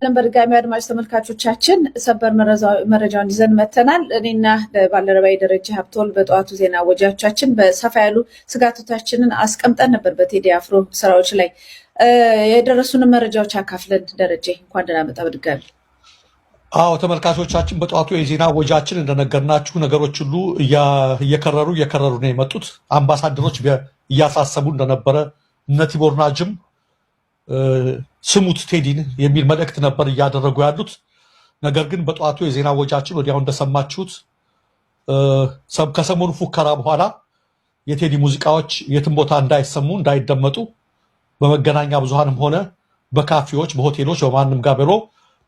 በድጋሚ አድማጭ ተመልካቾቻችን ሰበር መረጃውን ይዘን መተናል። እኔና ባልደረባዬ ደረጀ ሀብተወልድ በጠዋቱ ዜና ወጃዎቻችን በሰፋ ያሉ ስጋቶቻችንን አስቀምጠን ነበር። በቴዲ አፍሮ ስራዎች ላይ የደረሱንን መረጃዎች አካፍለን፣ ደረጀ እንኳን ደህና መጣ በድጋሚ። አዎ ተመልካቾቻችን፣ በጠዋቱ የዜና ወጃችን እንደነገርናችሁ ነገሮች ሁሉ እየከረሩ እየከረሩ ነው የመጡት። አምባሳደሮች እያሳሰቡ እንደነበረ፣ እነ ቲቦር ናጅም ስሙት ቴዲን የሚል መልእክት ነበር እያደረጉ ያሉት። ነገር ግን በጠዋቱ የዜና ወጃችን ወዲያው እንደሰማችሁት ከሰሞኑ ፉከራ በኋላ የቴዲ ሙዚቃዎች የትም ቦታ እንዳይሰሙ፣ እንዳይደመጡ በመገናኛ ብዙሃንም ሆነ በካፌዎች፣ በሆቴሎች፣ በማንም ጋር ብሎ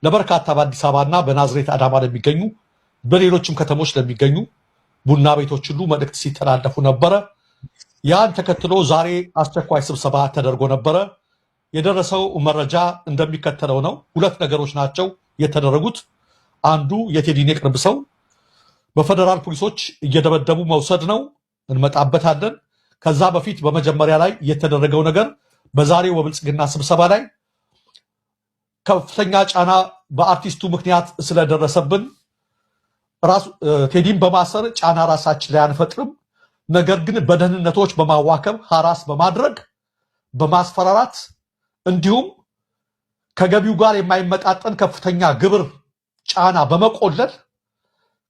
ለበርካታ በአዲስ አበባና በናዝሬት አዳማ ለሚገኙ፣ በሌሎችም ከተሞች ለሚገኙ ቡና ቤቶች ሁሉ መልእክት ሲተላለፉ ነበረ። ያን ተከትሎ ዛሬ አስቸኳይ ስብሰባ ተደርጎ ነበረ። የደረሰው መረጃ እንደሚከተለው ነው። ሁለት ነገሮች ናቸው የተደረጉት። አንዱ የቴዲን የቅርብ ሰው በፌደራል ፖሊሶች እየደበደቡ መውሰድ ነው፣ እንመጣበታለን። ከዛ በፊት በመጀመሪያ ላይ የተደረገው ነገር በዛሬው በብልጽግና ስብሰባ ላይ ከፍተኛ ጫና በአርቲስቱ ምክንያት ስለደረሰብን ቴዲን በማሰር ጫና ራሳችን ላይ አንፈጥርም፣ ነገር ግን በደህንነቶች በማዋከብ፣ harass በማድረግ፣ በማስፈራራት እንዲሁም ከገቢው ጋር የማይመጣጠን ከፍተኛ ግብር ጫና በመቆለል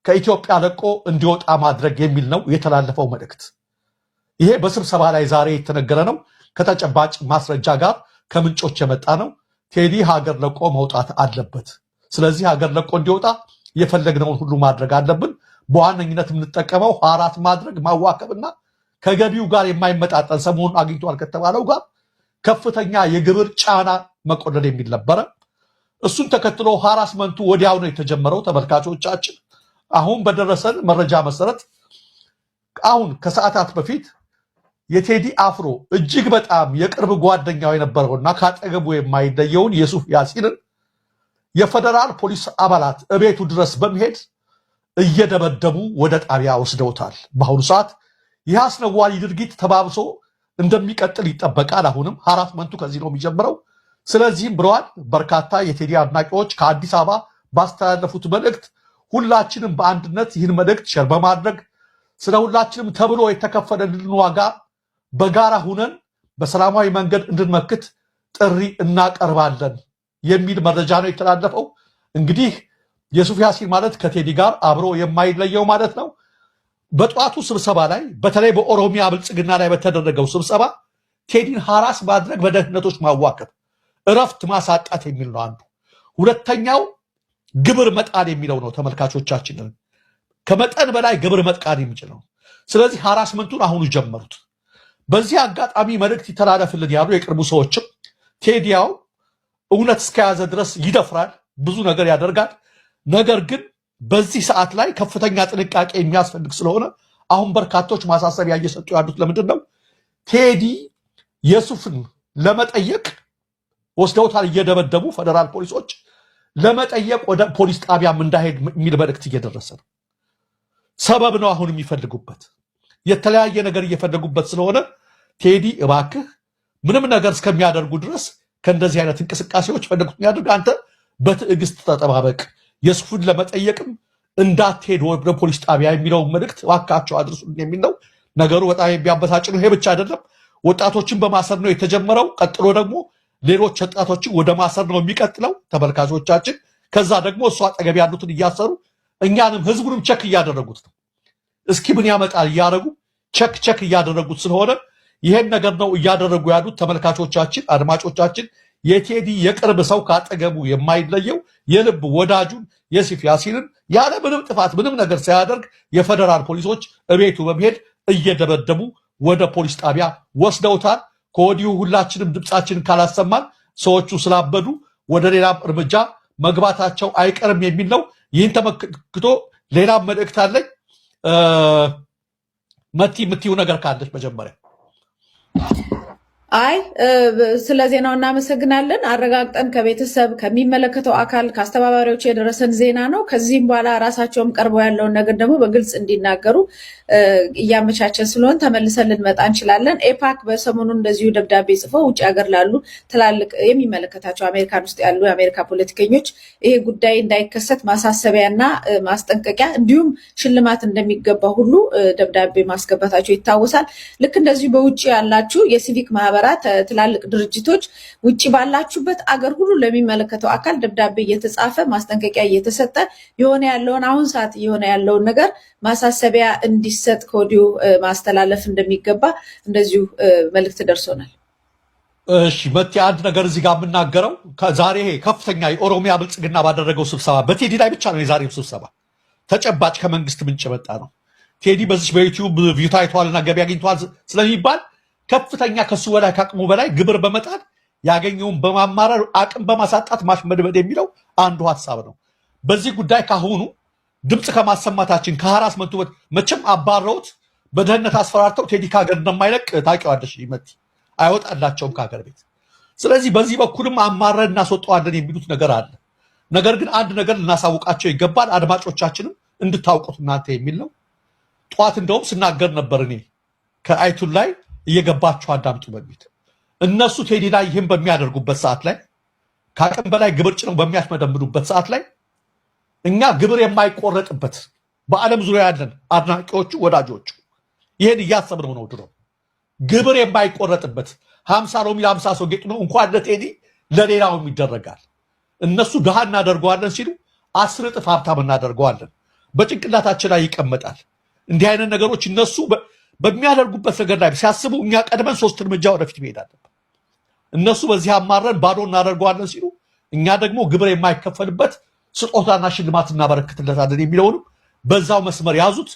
ከኢትዮጵያ ለቆ እንዲወጣ ማድረግ የሚል ነው የተላለፈው መልእክት። ይሄ በስብሰባ ላይ ዛሬ የተነገረ ነው። ከተጨባጭ ማስረጃ ጋር ከምንጮች የመጣ ነው። ቴዲ ሀገር ለቆ መውጣት አለበት። ስለዚህ ሀገር ለቆ እንዲወጣ የፈለግነውን ሁሉ ማድረግ አለብን። በዋነኝነት የምንጠቀመው harass ማድረግ፣ ማዋከብና ከገቢው ጋር የማይመጣጠን ሰሞኑን አግኝቷል ከተባለው ጋር ከፍተኛ የግብር ጫና መቆለል የሚል ነበረ። እሱን ተከትሎ harassment ኡ ወዲያው ነው የተጀመረው። ተመልካቾቻችን፣ አሁን በደረሰን መረጃ መሰረት አሁን ከሰዓታት በፊት የቴዲ አፍሮ እጅግ በጣም የቅርብ ጓደኛው የነበረውና ካጠገቡ የማይለየውን የሱፍ ያሲንን የፌደራል ፖሊስ አባላት እቤቱ ድረስ በመሄድ እየደበደቡ ወደ ጣቢያ ወስደውታል። በአሁኑ ሰዓት ይህ አስነዋሪ ድርጊት ተባብሶ እንደሚቀጥል ይጠበቃል። አሁንም harassment ኡ ከዚህ ነው የሚጀምረው። ስለዚህም ብለዋል በርካታ የቴዲ አድናቂዎች ከአዲስ አበባ ባስተላለፉት መልእክት፣ ሁላችንም በአንድነት ይህን መልእክት share በማድረግ ስለ ሁላችንም ተብሎ የተከፈለልን ዋጋ በጋራ ሁነን በሰላማዊ መንገድ እንድንመክት ጥሪ እናቀርባለን የሚል መረጃ ነው የተላለፈው። እንግዲህ የሱፍ ያሲን ማለት ከቴዲ ጋር አብሮ የማይለየው ማለት ነው። በጠዋቱ ስብሰባ ላይ በተለይ በኦሮሚያ ብልጽግና ላይ በተደረገው ስብሰባ ቴዲን harass ማድረግ፣ በደህንነቶች ማዋከብ፣ እረፍት ማሳጣት የሚል ነው አንዱ። ሁለተኛው ግብር መጣል የሚለው ነው። ተመልካቾቻችንን ከመጠን በላይ ግብር መጣል የሚችል ነው። ስለዚህ harassment ኡን አሁኑ ጀመሩት። በዚህ አጋጣሚ መልእክት ይተላለፍልን ያሉ የቅርቡ ሰዎችም ቴዲያው እውነት እስከያዘ ድረስ ይደፍራል፣ ብዙ ነገር ያደርጋል። ነገር ግን በዚህ ሰዓት ላይ ከፍተኛ ጥንቃቄ የሚያስፈልግ ስለሆነ አሁን በርካቶች ማሳሰቢያ እየሰጡ ያሉት ለምንድን ነው? ቴዲ የሱፍን ለመጠየቅ ወስደውታል፣ እየደበደቡ ፌደራል ፖሊሶች፣ ለመጠየቅ ወደ ፖሊስ ጣቢያም እንዳይሄድ የሚል መልእክት እየደረሰ ነው። ሰበብ ነው አሁን የሚፈልጉበት፣ የተለያየ ነገር እየፈለጉበት ስለሆነ ቴዲ እባክህ ምንም ነገር እስከሚያደርጉ ድረስ ከእንደዚህ አይነት እንቅስቃሴዎች ፈለጉት የሚያደርግ አንተ በትዕግስት ተጠባበቅ፣ የሱፍን ለመጠየቅም እንዳትሄድ ወደ ፖሊስ ጣቢያ የሚለውን መልእክት እባካቸው አድርሱልን የሚል ነው። ነገሩ በጣም የሚያበሳጭ ነው። ይሄ ብቻ አይደለም፣ ወጣቶችን በማሰር ነው የተጀመረው። ቀጥሎ ደግሞ ሌሎች ወጣቶችን ወደ ማሰር ነው የሚቀጥለው ተመልካቾቻችን። ከዛ ደግሞ እሱ አጠገብ ያሉትን እያሰሩ እኛንም ህዝቡንም check እያደረጉት ነው። እስኪ ምን ያመጣል እያደረጉ check check እያደረጉት ስለሆነ ይሄን ነገር ነው እያደረጉ ያሉት። ተመልካቾቻችን፣ አድማጮቻችን፣ የቴዲ የቅርብ ሰው ካጠገቡ የማይለየው የልብ ወዳጁን የሱፍ ያሲንን ያለ ምንም ጥፋት ምንም ነገር ሳያደርግ የፌደራል ፖሊሶች እቤቱ በመሄድ እየደበደቡ ወደ ፖሊስ ጣቢያ ወስደውታል። ከወዲሁ ሁላችንም ድምፃችንን ካላሰማን ሰዎቹ ስላበዱ ወደ ሌላም እርምጃ መግባታቸው አይቀርም የሚል ነው። ይህን ተመልክቶ ሌላም መልእክት አለኝ። መቲ፣ የምትይው ነገር ካለች መጀመሪያ። አይ፣ ስለ ዜናው እናመሰግናለን። አረጋግጠን ከቤተሰብ፣ ከሚመለከተው አካል፣ ከአስተባባሪዎች የደረሰን ዜና ነው። ከዚህም በኋላ ራሳቸውም ቀርበው ያለውን ነገር ደግሞ በግልጽ እንዲናገሩ እያመቻቸን ስለሆን ተመልሰን ልንመጣ እንችላለን። ኤፓክ በሰሞኑ እንደዚሁ ደብዳቤ ጽፎ ውጭ ሀገር ላሉ ትላልቅ የሚመለከታቸው አሜሪካን ውስጥ ያሉ የአሜሪካ ፖለቲከኞች ይሄ ጉዳይ እንዳይከሰት ማሳሰቢያና ማስጠንቀቂያ እንዲሁም ሽልማት እንደሚገባ ሁሉ ደብዳቤ ማስገባታቸው ይታወሳል። ልክ እንደዚሁ በውጭ ያላችሁ የሲቪክ ማህበራት፣ ትላልቅ ድርጅቶች ውጭ ባላችሁበት አገር ሁሉ ለሚመለከተው አካል ደብዳቤ እየተጻፈ፣ ማስጠንቀቂያ እየተሰጠ፣ የሆነ ያለውን አሁን ሰዓት እየሆነ ያለውን ነገር ማሳሰቢያ እንዲሰጥ ከወዲሁ ማስተላለፍ እንደሚገባ እንደዚሁ መልእክት ደርሶናል። እሺ መቴ፣ አንድ ነገር እዚህ ጋር የምናገረው ዛሬ ከፍተኛ የኦሮሚያ ብልጽግና ባደረገው ስብሰባ በቴዲ ላይ ብቻ ነው የዛሬው ስብሰባ። ተጨባጭ ከመንግስት ምንጭ የመጣ ነው። ቴዲ በዚች በዩቲዩብ view ታይቷልና ገቢ አግኝቷል ስለሚባል ከፍተኛ ከሱ በላይ ከአቅሙ በላይ ግብር በመጣል፣ ያገኘውን በማማረር፣ አቅም በማሳጣት ማሽመድመድ የሚለው አንዱ ሀሳብ ነው። በዚህ ጉዳይ ካሁኑ ድምፅ ከማሰማታችን ከ harassment ኡ መቼም አባረውት በደህንነት አስፈራርተው ቴዲ ከሀገር እንደማይለቅ ታውቂዋለሽ መቲ፣ አይወጣላቸውም ከሀገር ቤት። ስለዚህ በዚህ በኩልም አማረን እናስወጠዋለን የሚሉት ነገር አለ። ነገር ግን አንድ ነገር ልናሳውቃቸው ይገባል፣ አድማጮቻችንም እንድታውቁት እናንተ የሚል ነው። ጠዋት እንደውም ስናገር ነበር እኔ ከ iTunes ላይ እየገባችሁ አዳምጡ በሚል። እነሱ ቴዲ ላይ ይህን በሚያደርጉበት ሰዓት ላይ፣ ከአቅም በላይ ግብር ጭነው በሚያሽመደምዱበት ሰዓት ላይ፣ እኛ ግብር የማይቆረጥበት በዓለም ዙሪያ ያለን አድናቂዎቹ፣ ወዳጆቹ ይህን እያሰብነው ነው። ድሮ ግብር የማይቆረጥበት 50 ሎሚ ለ50 ሰው ጌጥ ነው። እንኳን ለቴዲ ለሌላውም ይደረጋል። እነሱ ድሃ እናደርገዋለን ሲሉ 10 እጥፍ ሀብታም እናደርገዋለን። በጭንቅላታችን ላይ ይቀመጣል። እንዲህ አይነት ነገሮች እነሱ በሚያደርጉበት ነገር ላይ ሲያስቡ እኛ ቀድመን ሶስት እርምጃ ወደፊት መሄድ አለብን። እነሱ በዚህ አማረን ባዶ እናደርገዋለን ሲሉ እኛ ደግሞ ግብር የማይከፈልበት ስጦታና ሽልማት እናበረክትለታለን የሚለውንም በዛው መስመር ያዙት።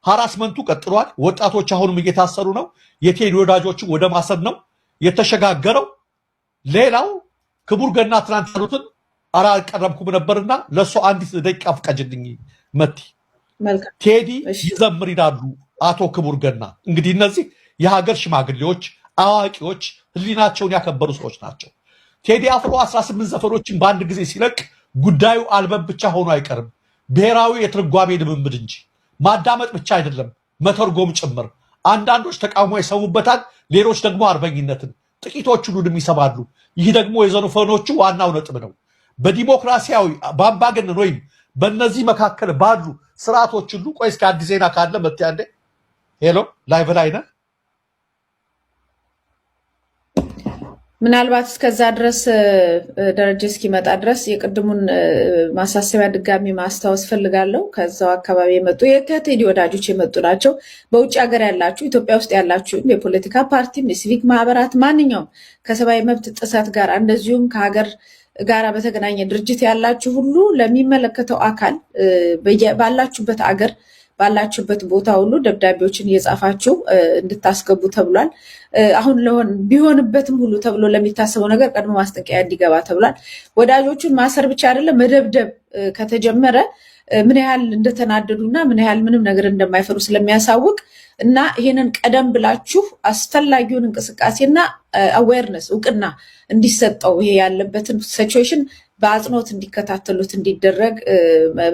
Harassment ኡ ቀጥሏል። ወጣቶች አሁንም እየታሰሩ ነው። የቴዲ ወዳጆችን ወደ ማሰር ነው የተሸጋገረው። ሌላው ክቡር ገና ትናንት ያሉትን አላቀረብኩም ነበርና ለእሱ አንዲት ደቂቃ ፍቀጅልኝ መቲ። ቴዲ ይዘምር ይላሉ አቶ ክቡር ገና። እንግዲህ እነዚህ የሀገር ሽማግሌዎች፣ አዋቂዎች፣ ህሊናቸውን ያከበሩ ሰዎች ናቸው። ቴዲ አፍሮ 18 ዘፈኖችን በአንድ ጊዜ ሲለቅ ጉዳዩ አልበም ብቻ ሆኖ አይቀርም፣ ብሔራዊ የትርጓሜ ልምምድ እንጂ። ማዳመጥ ብቻ አይደለም፣ መተርጎም ጭምር። አንዳንዶች ተቃውሞ ይሰሙበታል፣ ሌሎች ደግሞ አርበኝነትን፣ ጥቂቶች ሁሉንም ይሰማሉ። ይህ ደግሞ የዘፈኖቹ ዋናው ነጥብ ነው። በዲሞክራሲያዊ፣ በአምባገነን ወይም በእነዚህ መካከል ባሉ ስርዓቶች ሁሉ፣ ቆይ እስኪ አዲስ ዜና ካለ መጥያ አንዴ። Hello፣ live ላይ ነህ? ምናልባት እስከዛ ድረስ፣ ደረጀ እስኪመጣ ድረስ የቅድሙን ማሳሰቢያ ድጋሚ ማስታወስ ፈልጋለሁ። ከዛው አካባቢ የመጡ ከቴዲ ወዳጆች የመጡ ናቸው። በውጭ ሀገር ያላችሁ፣ ኢትዮጵያ ውስጥ ያላችሁ የፖለቲካ ፓርቲም፣ የሲቪክ ማህበራት፣ ማንኛውም ከሰብአዊ መብት ጥሰት ጋር እንደዚሁም ከሀገር ጋር በተገናኘ ድርጅት ያላችሁ ሁሉ ለሚመለከተው አካል ባላችሁበት አገር ባላችሁበት ቦታ ሁሉ ደብዳቤዎችን እየጻፋችሁ እንድታስገቡ ተብሏል። አሁን ለሆን ቢሆንበትም ሁሉ ተብሎ ለሚታሰበው ነገር ቀድሞ ማስጠንቀቂያ እንዲገባ ተብሏል። ወዳጆቹን ማሰር ብቻ አይደለም፣ መደብደብ ከተጀመረ ምን ያህል እንደተናደዱ እና ምን ያህል ምንም ነገር እንደማይፈሩ ስለሚያሳውቅ እና ይሄንን ቀደም ብላችሁ አስፈላጊውን እንቅስቃሴና awareness እውቅና እንዲሰጠው፣ ይሄ ያለበትን situation በአጽንኦት እንዲከታተሉት እንዲደረግ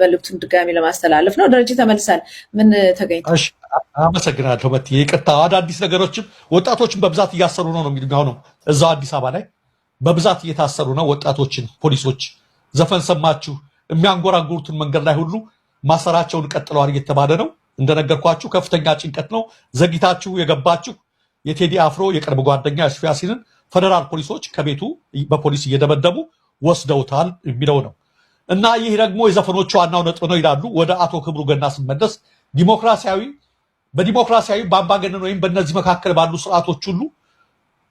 መልዕክቱን ድጋሚ ለማስተላለፍ ነው። ደረጀ ተመልሳል። ምን ተገኝቶ? አመሰግናለሁ። መት ይቅርታ፣ አዳዲስ ነገሮችም ወጣቶችን በብዛት እያሰሩ ነው ነው የሚሉኝ። አሁንም እዛው አዲስ አበባ ላይ በብዛት እየታሰሩ ነው ወጣቶችን ፖሊሶች። ዘፈን ሰማችሁ የሚያንጎራጉሩትን መንገድ ላይ ሁሉ ማሰራቸውን ቀጥለዋል እየተባለ ነው። እንደነገርኳችሁ ከፍተኛ ጭንቀት ነው። ዘግይታችሁ የገባችሁ፣ የቴዲ አፍሮ የቅርብ ጓደኛ ዩሱፍ ያሲንን ፌደራል ፖሊሶች ከቤቱ በፖሊስ እየደበደቡ ወስደውታል የሚለው ነው። እና ይህ ደግሞ የዘፈኖቹ ዋናው ነጥብ ነው ይላሉ። ወደ አቶ ክብሩ ገና ስመለስ በዲሞክራሲያዊ፣ በአምባገነን ወይም በእነዚህ መካከል ባሉ ስርዓቶች ሁሉ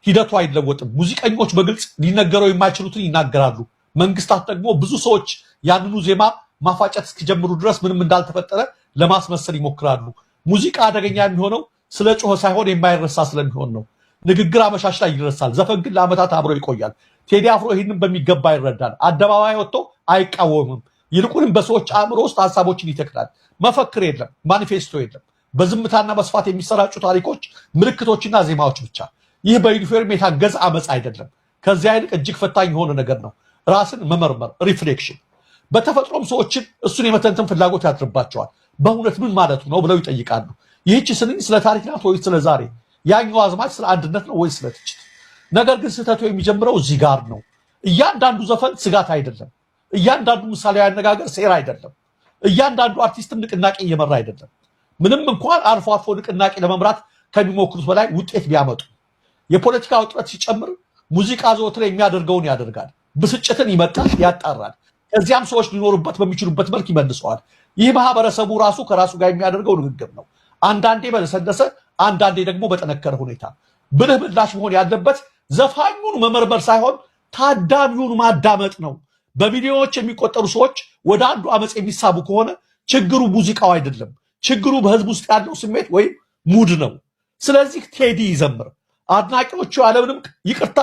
ሂደቱ አይለወጥም። ሙዚቀኞች በግልጽ ሊነገረው የማይችሉትን ይናገራሉ። መንግስታት ደግሞ ብዙ ሰዎች ያንኑ ዜማ ማፋጨት እስኪጀምሩ ድረስ ምንም እንዳልተፈጠረ ለማስመሰል ይሞክራሉ። ሙዚቃ አደገኛ የሚሆነው ስለ ጮኸ ሳይሆን የማይረሳ ስለሚሆን ነው። ንግግር አመሻሽ ላይ ይረሳል። ዘፈን ግን ለዓመታት አብሮ ይቆያል። ቴዲ አፍሮ ይህንን በሚገባ ይረዳል። አደባባይ ወጥቶ አይቃወምም። ይልቁንም በሰዎች አእምሮ ውስጥ ሀሳቦችን ይተክላል። መፈክር የለም፣ ማኒፌስቶ የለም። በዝምታና በስፋት የሚሰራጩ ታሪኮች፣ ምልክቶችና ዜማዎች ብቻ። ይህ በዩኒፎርም የታገዘ አመፅ አይደለም። ከዚያ ይልቅ እጅግ ፈታኝ የሆነ ነገር ነው። ራስን መመርመር፣ reflection። በተፈጥሮም ሰዎችን እሱን የመተንተን ፍላጎት ያድርባቸዋል። በእውነት ምን ማለቱ ነው ብለው ይጠይቃሉ። ይህች ስንኝ ስለ ታሪክ ናት ወይስ ስለ ዛሬ? ያኛው አዝማች ስለ አንድነት ነው ወይስ ስለ ትችት? ነገር ግን ስህተቱ የሚጀምረው እዚህ ጋር ነው። እያንዳንዱ ዘፈን ስጋት አይደለም። እያንዳንዱ ምሳሌያዊ አነጋገር ሴራ አይደለም። እያንዳንዱ አርቲስትም ንቅናቄ እየመራ አይደለም። ምንም እንኳን አልፎ አልፎ ንቅናቄ ለመምራት ከሚሞክሩት በላይ ውጤት ቢያመጡ፣ የፖለቲካ ውጥረት ሲጨምር ሙዚቃ ዘወትር የሚያደርገውን ያደርጋል። ብስጭትን ይመጣል፣ ያጣራል። ከዚያም ሰዎች ሊኖሩበት በሚችሉበት መልክ ይመልሰዋል። ይህ ማህበረሰቡ ራሱ ከራሱ ጋር የሚያደርገው ንግግር ነው። አንዳንዴ በለሰለሰ፣ አንዳንዴ ደግሞ በጠነከረ ሁኔታ። ብልህ ምላሽ መሆን ያለበት ዘፋኙን መመርመር ሳይሆን ታዳሚውን ማዳመጥ ነው። በሚሊዮኖች የሚቆጠሩ ሰዎች ወደ አንዱ አመፅ የሚሳቡ ከሆነ ችግሩ ሙዚቃው አይደለም። ችግሩ በህዝብ ውስጥ ያለው ስሜት ወይም mood ነው። ስለዚህ ቴዲ ይዘምር፣ አድናቂዎቹ ያለምንም ይቅርታ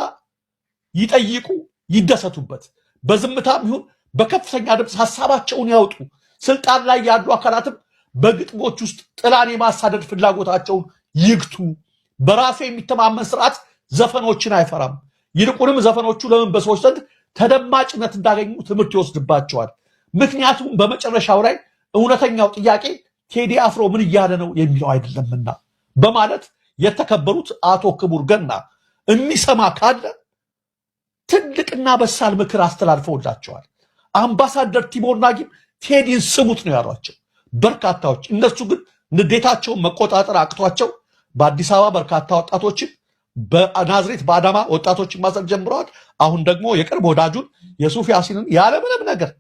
ይጠይቁ፣ ይደሰቱበት። በዝምታም ይሁን በከፍተኛ ድምፅ ሀሳባቸውን ያውጡ። ስልጣን ላይ ያሉ አካላትም በግጥሞች ውስጥ ጥላን የማሳደድ ፍላጎታቸውን ይግቱ። በራሱ የሚተማመን ስርዓት ዘፈኖችን አይፈራም። ይልቁንም ዘፈኖቹ ለምን በሰዎች ዘንድ ተደማጭነት እንዳገኙ ትምህርት ይወስድባቸዋል። ምክንያቱም በመጨረሻው ላይ እውነተኛው ጥያቄ ቴዲ አፍሮ ምን እያለ ነው የሚለው አይደለምና በማለት የተከበሩት አቶ ክቡር ገና የሚሰማ ካለ ትልቅና በሳል ምክር አስተላልፈውላቸዋል። አምባሳደር ቲቦር ናጊም ቴዲን ስሙት ነው ያሏቸው በርካታዎች። እነሱ ግን ንዴታቸውን መቆጣጠር አቅቷቸው በአዲስ አበባ በርካታ ወጣቶችን፣ በናዝሬት በአዳማ ወጣቶችን ማሰር ጀምረዋል። አሁን ደግሞ የቅርብ ወዳጁን የሱፍ ያሲንን ያለምንም ነገር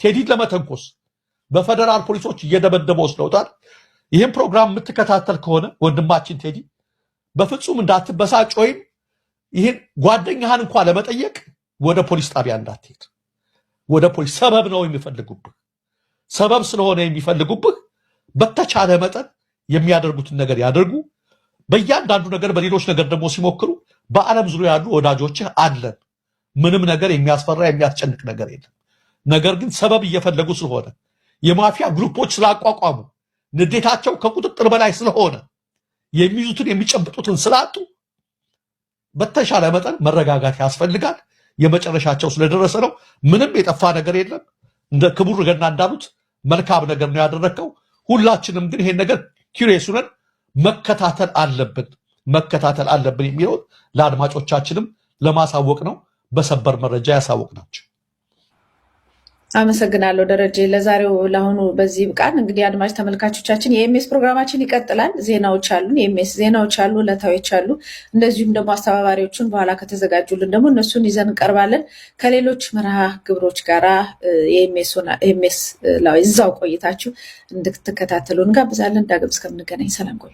ቴዲን ለመተንኮስ በፌደራል ፖሊሶች እየደበደበ ወስደውታል። ይህም ፕሮግራም የምትከታተል ከሆነ ወንድማችን ቴዲ በፍጹም እንዳትበሳጭ ወይም ይህን ጓደኛህን እንኳ ለመጠየቅ ወደ ፖሊስ ጣቢያ እንዳትሄድ። ወደ ፖሊስ ሰበብ ነው የሚፈልጉብህ። ሰበብ ስለሆነ የሚፈልጉብህ በተቻለ መጠን የሚያደርጉትን ነገር ያደርጉ። በእያንዳንዱ ነገር በሌሎች ነገር ደግሞ ሲሞክሩ በዓለም ዙሪያ ያሉ ወዳጆችህ አለን። ምንም ነገር የሚያስፈራ የሚያስጨንቅ ነገር የለም። ነገር ግን ሰበብ እየፈለጉ ስለሆነ፣ የማፊያ ግሩፖች ስላቋቋሙ፣ ንዴታቸው ከቁጥጥር በላይ ስለሆነ፣ የሚይዙትን የሚጨብጡትን ስላጡ በተሻለ መጠን መረጋጋት ያስፈልጋል። የመጨረሻቸው ስለደረሰ ነው። ምንም የጠፋ ነገር የለም። እንደ ክቡር ገና እንዳሉት መልካም ነገር ነው ያደረግከው። ሁላችንም ግን ይሄን ነገር curious ሆነን መከታተል አለብን የሚለውን ለአድማጮቻችንም ለማሳወቅ ነው። በሰበር መረጃ ያሳወቅናቸው። አመሰግናለሁ ደረጀ። ለዛሬው ለአሁኑ በዚህ ይብቃን። እንግዲህ አድማጭ ተመልካቾቻችን የኤምኤስ ፕሮግራማችን ይቀጥላል። ዜናዎች አሉን፣ የኤምኤስ ዜናዎች አሉ፣ ዕለታዎች አሉ። እንደዚሁም ደግሞ አስተባባሪዎቹን በኋላ ከተዘጋጁልን ደግሞ እነሱን ይዘን እንቀርባለን። ከሌሎች መርሃ ግብሮች ጋራ የኤምኤስ ላይ እዛው ቆይታችሁ እንድትከታተሉ እንጋብዛለን። ዳግም እስከምንገናኝ ሰላም ቆዩ።